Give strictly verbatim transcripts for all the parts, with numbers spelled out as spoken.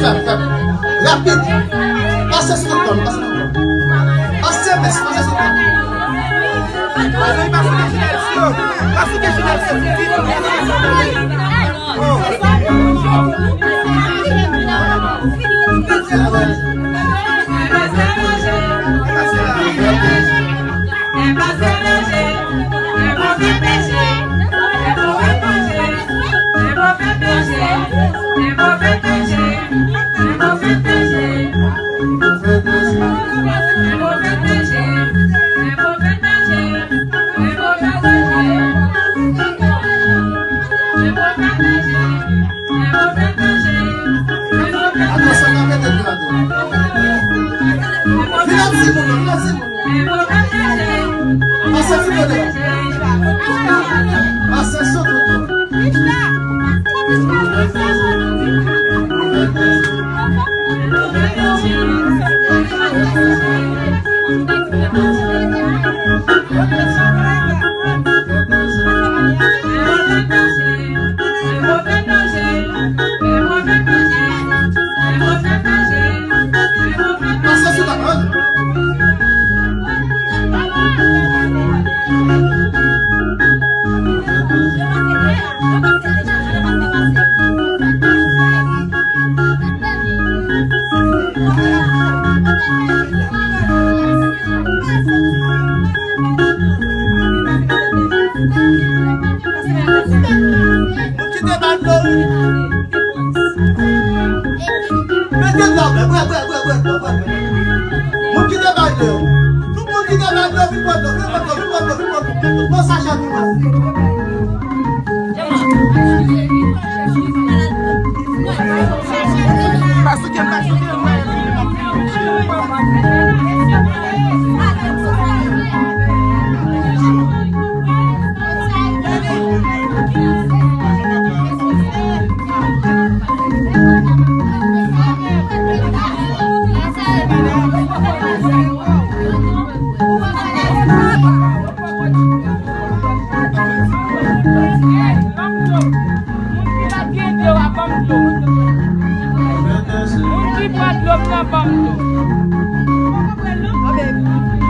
Rapid. Pase sou tout kò l, pase sou tout kò l. Pase mès, pase sou tout kò l. Pase sou tout kò l. Atansyon, n ap mete l nan do. Vin ap di moun yo, vin ap di moun yo. Pase ti kote. Pase sou tout. Moun ki te ba dlo, wi. Mete dlo, bwè, bwè, bwè. Moun ki te ba dlo. Tout moun ki te ba dlo, vin pran dlo, vin pran dlo, vin pran dlo, vin pran dlo. Pran sa, Jami, wè. Moun ki la gen dlo a, ban m dlo. Moun ki pran dlo m nan, ban m dlo.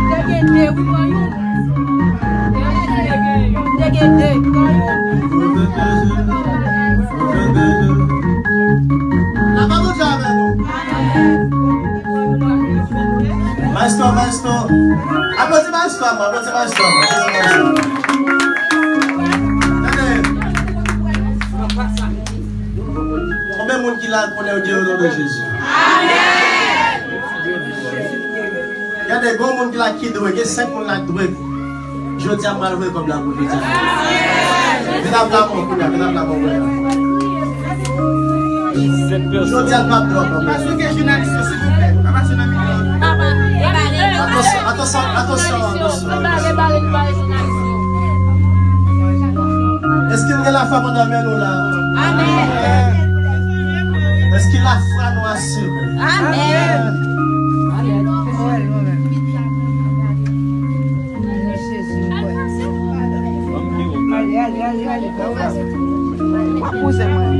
Te gen de, wi, pran youn. Te gen de, pran youn. N ap aplodi avè nou. Maestro, maestro. Aplodi maestro a mwen, aplodi maestro a mwen, aplodi maestro a mwen. Tande. Konbyen moun ki la konnen yo gen o non de Jezi? Amèn. Gade, gen moun ki la ki dwe, gen senk moun la ki dwe. Jodi a, m pral voye kòb la pou jodi a. Vin ap la mwen kounye a, vin ap la mwen kounye a. Jodi a, m p ap dwe kòb la. Atansyon, atansyon, atansyon, atansyon. Èske n gen lafwa pandan men nou la? Amèn. Èske lafwa nou asire? Amèn. Ale, ale, ale, ale. W ap pouse mwen.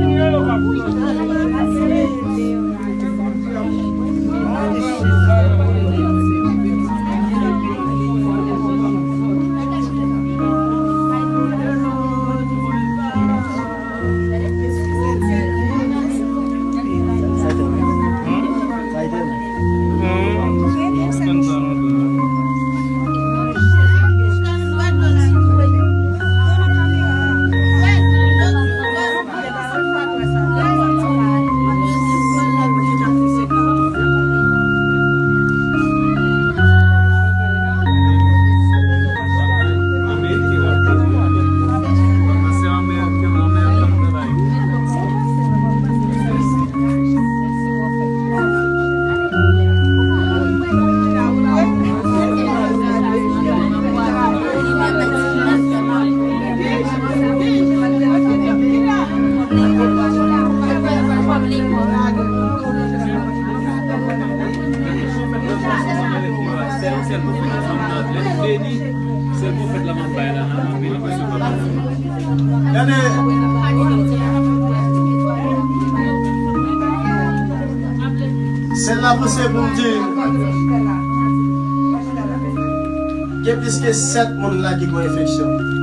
Sèl, sèl pwofèt la m ap beni, sèl pwofèt la m ap bay la, anpil, anpil. Gade. Sèl la pouse pou m di, gen plis ke sèt moun la ki gen enfeksyon.